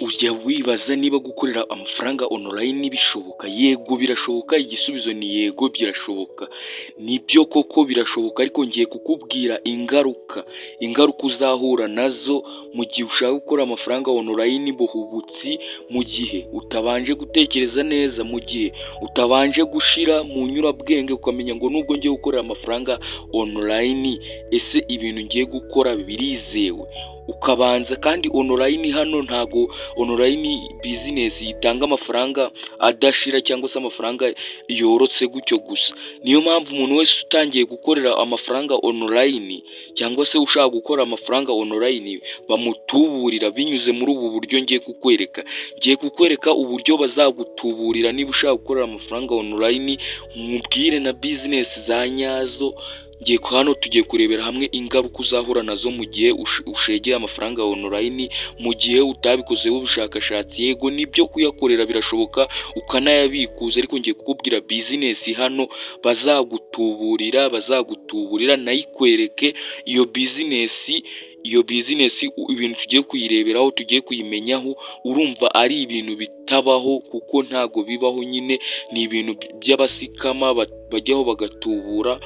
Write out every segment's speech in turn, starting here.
Ujya wibaza niba gukorera amafaranga online bishoboka? Yego, birashoboka. Igisubizo ni yego, birashoboka. Nibyo koko birashoboka, ariko ngiye kukubwira ingaruka uzahura nazo mu gihe ushaka gukora amafaranga online buhubutsi, mu gihe utabanje gutekereza neza, mu gihe utabanje gushira mu nyurabwenge ukamenya ngo nubwo ngiye gukorera amafaranga online, ese ibintu ngiye gukora birizewe? Ukabanza kandi online hano, ntago online business itanga amafaranga adashira cyangwa se amafaranga yorotse gutyo gusa. Niyo mpamvu umuntu wese utangiye gukorera amafaranga online cyangwa se ushaka gukora amafaranga online bamutuburira binyuze muri ubu buryo ngiye kukwereka. Ngiye kukwereka uburyo bazagutuburira niba ushaka gukorera amafaranga online, nkubwire na business za nyazo. Ngiye hano, tugiye kurebera hamwe ingaruka uzahura nazo mu gihe ushegeye amafaranga online, mu gihe utabikozeho ubushakashatsi. Yego, nibyo, kuyakorera birashoboka ukanayabikuza, ariko ngiye kukubwira business hano bazagutuburira, nayikwereke iyo business. Iyo business, ibintu tugiye kuyireberaho, tugiye kuyimenyaho, urumva ari ibintu bitabaho, kuko ntago bibaho nyine, ni ibintu by'aba scammer bajyaho bagatubura.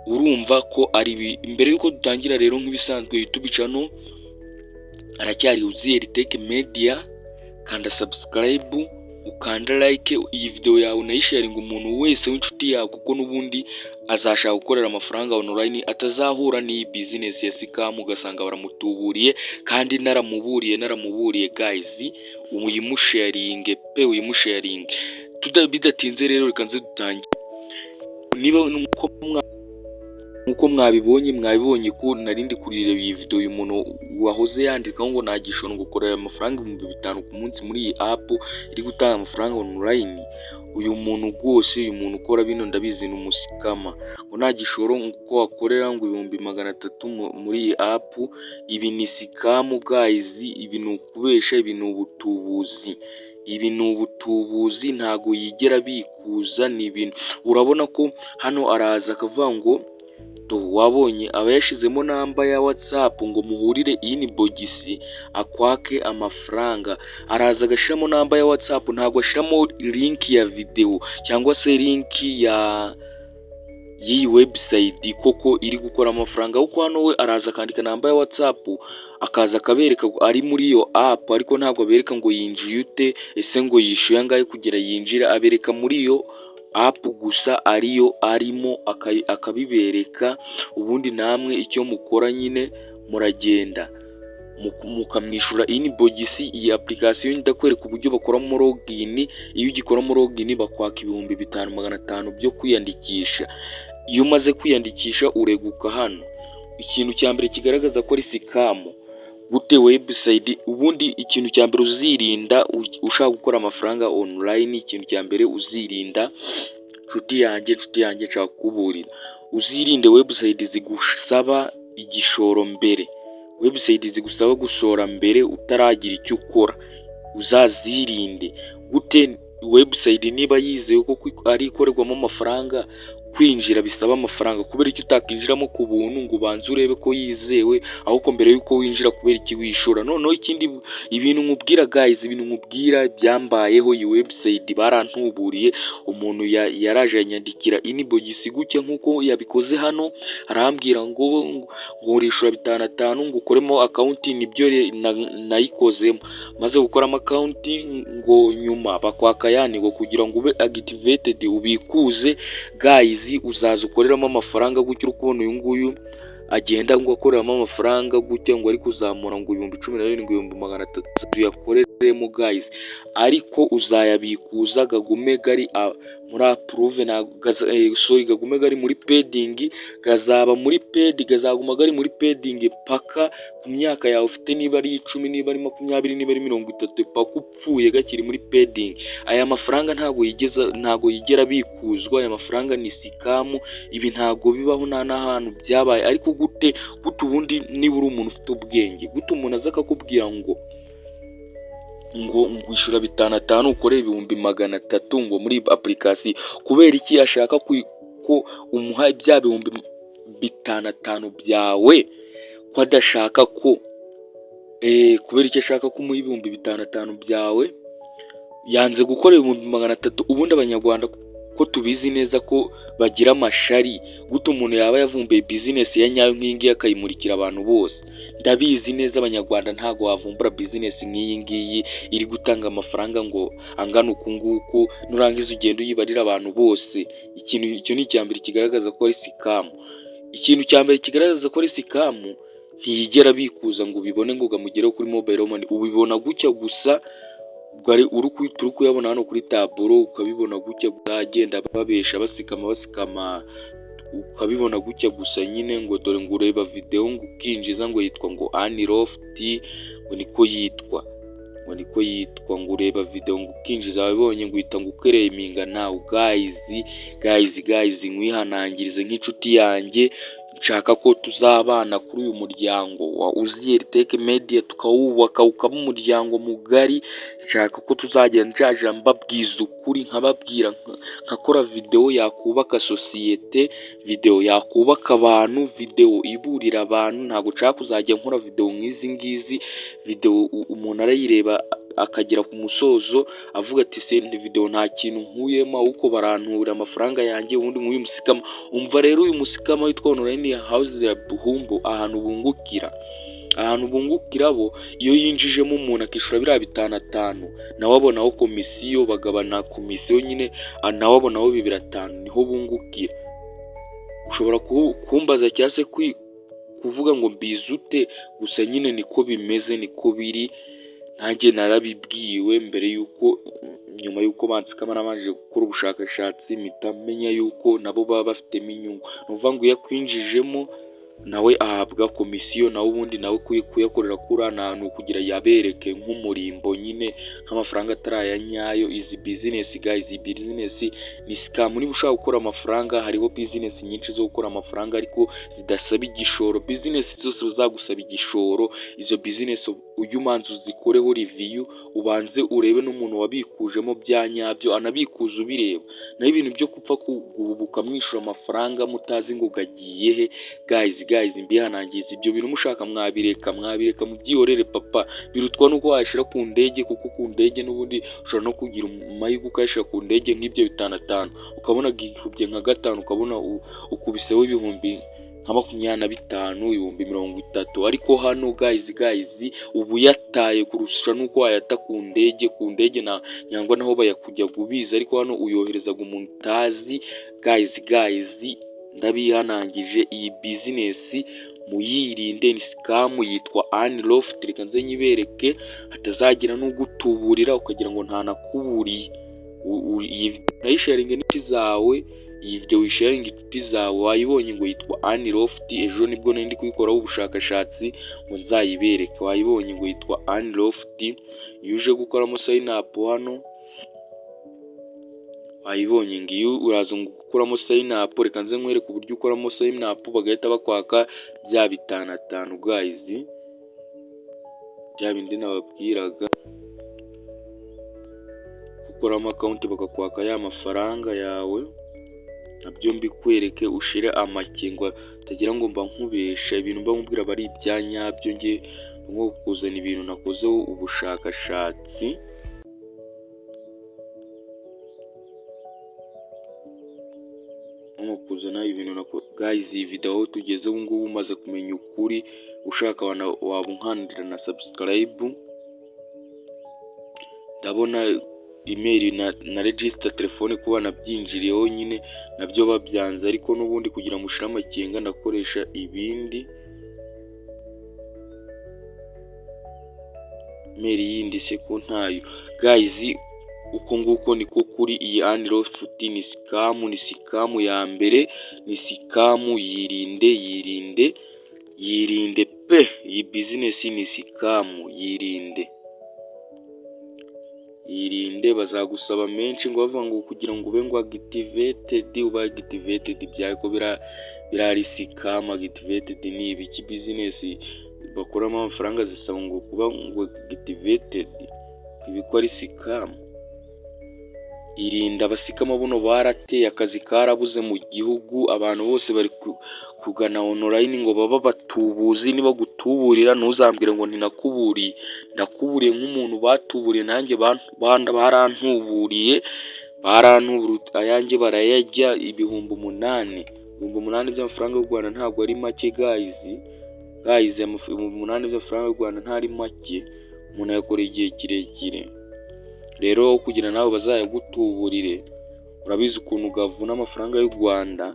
Urumva ko ari mbere y'uko dutangira rero, nk'ibisanzwe, YouTube channel aracyari Uziyeri Tech Media. Kanda subscribe, ukanda like, iyi video yawe unayisharinga umuntu wese w'inshuti yawe, kuko n'ubundi azashaka gukorera amafaranga online atazahura n'iyi business ya scam, ugasanga baramutuburiye kandi naramuburiye, naramuburiye. Guys, uyimusharinge pe, uyimusharinge. Bidatinze rero, reka nze dutangire. Niba nkuko mwabibonye ko narindi kureba iyi video, uyu muntu wahoze yandikaho ngo nta gishoro, ngo ukorera amafaranga 5000 ku munsi muri iyi app iri gutanga amafaranga online. Uyu muntu rwose, uyu muntu ukora bino, ndabizi ni umu scammer. Ngo nta gishoro, ngo wakorera ngo 300,000 muri iyi app. Ibi ni scam, guys, ibi ni ukubesha, ibi ni ubutubuzi, ibi ni ubutubuzi, ntago yigera abikuza. Ni ibintu urabona ko hano araza akavuga ngo wabonye aba yashizemo number ya WhatsApp ngo muhurire inbox akwake amafaranga. Araza agashyiramo number ya WhatsApp, ntabwo ashyiramo link ya video cyangwa se link ya y'iyi website koko iri gukora amafaranga, kuko hano we araza akandika number ya WhatsApp, akaza akabereka ari muri iyo app, ariko ntabwo abereka ngo yinjiye ute, ese ngo yishyuye angahe kugira yinjire. Abereka muri iyo app gusa ariyo arimo, akabibereka. Ubundi namwe icyo mukora nyine, muragenda mukamwishyura inbox. Iyi application ndakwereka uburyo bakoramo login. Iyo ugikoramo login bakwaka 5500 byo kwiyandikisha. Iyo umaze kwiyandikisha ureguka hano. Ikintu cya mbere kigaragaza ko ari scam, gute website, ubundi ikintu cya mbere uzirinda ushaka gukora amafaranga online, ikintu cya mbere uzirinda, nshuti yanjye, nshuti yanjye, nshaka kukuburira, uzirinde website zigusaba igishoro mbere. Website zigusaba gushora mbere utaragira icyo ukora, uzazirinde. Gute website niba yizewe ko ari ikorerwamo amafaranga, kwinjira bisaba amafaranga, kubera iki utakinjiramo ku buntu ngo ubanze urebe ko yizewe? Ahubwo mbere y'uko winjira, kubera iki wishura? Noneho ikindi, ibintu nkubwira, guys, ibintu nkubwira byambayeho. Iyi website barantuburiye. Umuntu yaraje yanyandikira inbox gutya nk'uko yabikoze hano, arambwira ngo urishura bitanu atanu ngo ukoremo account. Nibyo, nayikozemo. Maze gukoramo account, ngo nyuma bakwaka ayandi ngo kugira ngo ube activated ubikuze. Guys, uzaza ukoreramo amafaranga gutyo, uri kubona uyu nguyu agenda ngo akoreramo amafaranga gutya, ngo ari kuzamura ngo 17,000, 300,000 uyakoreremo, guys, ariko uzayabikuza gagume gari muri approve, sorry, gagume gari muri pending, gazaba muri pending, gazaguma gari muri pending paka ku myaka yawe ufite, niba ari 10, niba ari 20, niba ari 30, paka upfuye gakiri muri pending. Aya mafaranga ntabwo yigeza, ntabwo yigera abikuzwa. Aya mafaranga ni scam, ibi ntabwo bibaho, nta n'ahantu byabaye. Ariko gute ubundi, niba uri umuntu ufite ubwenge, gute umuntu aza akakubwira ngo ngwishyura bitanu atanu ukorere 300,000 ngo muri application? Kubera iki ashaka ko umuha bya bihumbi bitanu atanu byawe, ko adashaka ko Kubera icyo ashaka kumuha 5000 byawe, yanze gukora 300,000. Ubundi Abanyarwanda ko tubizi neza ko bagira amashari, gute umuntu yaba yavumbuye business ya nyayo nk'iyi ngiyi akayimurikira abantu bose? Ndabizi neza, Abanyarwanda ntabwo wavumbura business nk'iyi ngiyi iri gutanga amafaranga ngo angana uku nguku, nurangiza ugenda uyibarira abantu bose. Ikintu icyo ni icya mbere kigaragaza ko ari scam. Ikintu cya mbere kigaragaza ko ari scam, ntiyigera abikuza ngo ubibone ngo gamugereho kuri mobile money, ubibona gutya gusa turi kuyabona hano kuri taburo, ukabibona gutya agenda babesha, basikama basikama, ukabibona gutya gusa nyine, ngo dore ngo ureba video ngo ukinjiza, ngo yitwa ngo Aniloft, ngo niko yitwa, ngo niko yitwa, ngo ureba video ngo ukinjiza, wabibonye, ngo uhita ngo uclaiminga nawe. Guys, guys, guys, nkwihanangirize nk'inshuti yanjye, nshaka ko tuzabana kuri uyu muryango wa Uziyeri Tech Media, tukawubaka ukaba umuryango mugari. Nshaka ko tuzajya njaja mbabwiza ukuri, nkababwira, nkakora video yakubaka sosiyete, video yakubaka abantu, video iburira abantu. Ntabwo nshaka kuzajya nkora video nk'izi ngizi, video umuntu arayireba akagera ku musozo avuga ati: "Se ni video nta kintu nkuyemo, ahubwo barantura amafaranga yanjye." Ubundi nk'uyu muscammer, umva rero, uyu muscammer witwa Online House ya Buhumbu, ahantu bungukira bo, iyo yinjijemo umuntu akishyura biriya bitanu atanu, nawe abonaho komisiyo, bagabana komisiyo nyine, nawe abonaho bibiri atanu, niho bungukira. Ushobora kumbaza cyangwa se kuvuga ngo mbizi ute? Gusa nyine niko bimeze, niko biri. Nanjye narabibwiwe mbere y'uko, nyuma y'uko bansikama, nabanje gukora ubushakashatsi, mpita menya y'uko nabo baba bafitemo inyungu. Ni ukuvuga ngo iyo akwinjijemo nawe ahabwa komisiyo, nawe ubundi nawe kuyakorera kuriya ni ukugira yabereke nk'umurimbo nyine, nk'amafaranga atari aya nyayo. Izi business, guys, iyi business ni scam. Niba ushaka gukora amafaranga, hariho business nyinshi zo gukora amafaranga ariko zidasaba igishoro. Business zose bazagusaba igishoro, izo business ujye umanza uzikoreho review, ubanze urebe n'umuntu wabikujemo bya nyabyo, anabikuza ubireba. Naho ibintu byo gupfa guhubuka mwishyura amafaranga mutazi ngo gagiye he, guys, guys, mbihanangiriza, ibyo bintu mushaka mwabireka, mwabireka mubyihorere papa. Birutwa nuko wayashyira ku ndege, kuko ku ndege n'ubundi ushobora no kugira amahirwe ukayashyira ku ndege nk'ibyo bitanu atanu, ukabona gikubye nka gatanu, ukabona ukubiseho 25,000, 30,000. Ariko hano, guys, guys, uba uyataye kurusha n'uko wayata ku ndege. Ku ndege na nyangwa naho bayakujya ubizi, ariko hano uyoherezaga umuntu utazi. Guys, guys, ndabihanangije, iyi business muyirinde, ni scam. Yitwa Aniloft. Reka nze nyibereke hatazagira n'ugutuburira ukagira ngo ntanakuburiye. Iyi nayisharinge n'inshuti zawe, iyi video uyisharinge inshuti zawe. Wayibonye ngo yitwa Aniloft. Ejo nibwo nari ndi kuyikoraho ubushakashatsi ngo nzayibereke. Wayibonye ngo yitwa Aniloft. Iyo uje gukoramo sign up hano, wayibonye ngo iyo uraza ngo gukuramo sign up. Reka nze nkwereke uburyo ukoramo sign up, bagahita bakwaka bya bitanu atanu. Guys, bya bindi nababwiraga, gukoramo account bakakwaka ya mafaranga yawe, nabyo mbikwereke ushire amakenga, utagira ngo mba nkubesha. Ibintu mba nkubwira aba ari ibya nyabyo. Njye nko kuzana ibintu nakozeho ubushakashatsi, nko kuzana ibintu nako. Guys, iyi video aho tugeze ubu ngubu umaze kumenya ukuri, ushaka waba unkandira na subscribe. Ndabona email na register telefone kuba nabyinjiriyeho nyine nabyo babyanze, ariko n'ubundi kugira ngo mushire amakenga ndakoresha ibindi email yindi se ko ntayo. Guys, uko nguko niko kuri iyi Aniloft ni scam, ni scam ya mbere, ni scam. Yirinde, yirinde, yirinde pe! Iyi business ni scam, yirinde, yirinde. Bazagusaba menshi ngo bavuga ngo kugira ngo ube ngo activated, ube activated byawe ko birari scam. Activated ni ibiki? Business bakuramo amafaranga zisaba ngo kuba ngo activated? Ibi ko ari scam. Irinda aba scammer buno barateye, akazi karabuze mu gihugu, abantu bose bari kugana online ngo babe abatubuzi. Nibagutuburira ntuzambwire ngo ntinakuburiye, ndakuburiye nk'umuntu batuburiye, nanjye barantuburiye, barantuburiye ayanjye barayarya, 8000. 8000 by'amafaranga y'u Rwanda ntabwo ari make, guys. Guys, 8000 by'amafaranga y'u Rwanda ntari make, umuntu ayakorera igihe kirekire. Rero kugira nawe bazayagutuburire, urabizi ukuntu gavuna amafaranga y'u Rwanda,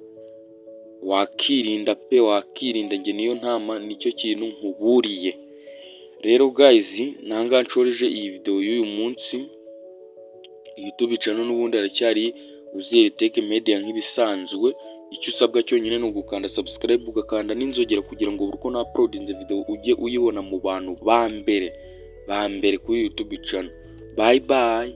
wakirinda pe, wakirinda. Njye niyo ntama, nicyo kintu nkuburiye. Rero guys, ni aha nshoreje iyi video y'uyu munsi. YouTube channel n'ubundi aracyari Uzeri Tech Media nk'ibisanzwe. Icyo usabwa cyonyine ni ugukanda subscribe, ugakanda n'inzogera, kugira ngo buri uko na uploadinze video ujye uyibona mu bantu ba mbere ba mbere kuri YouTube channel. Bye bye.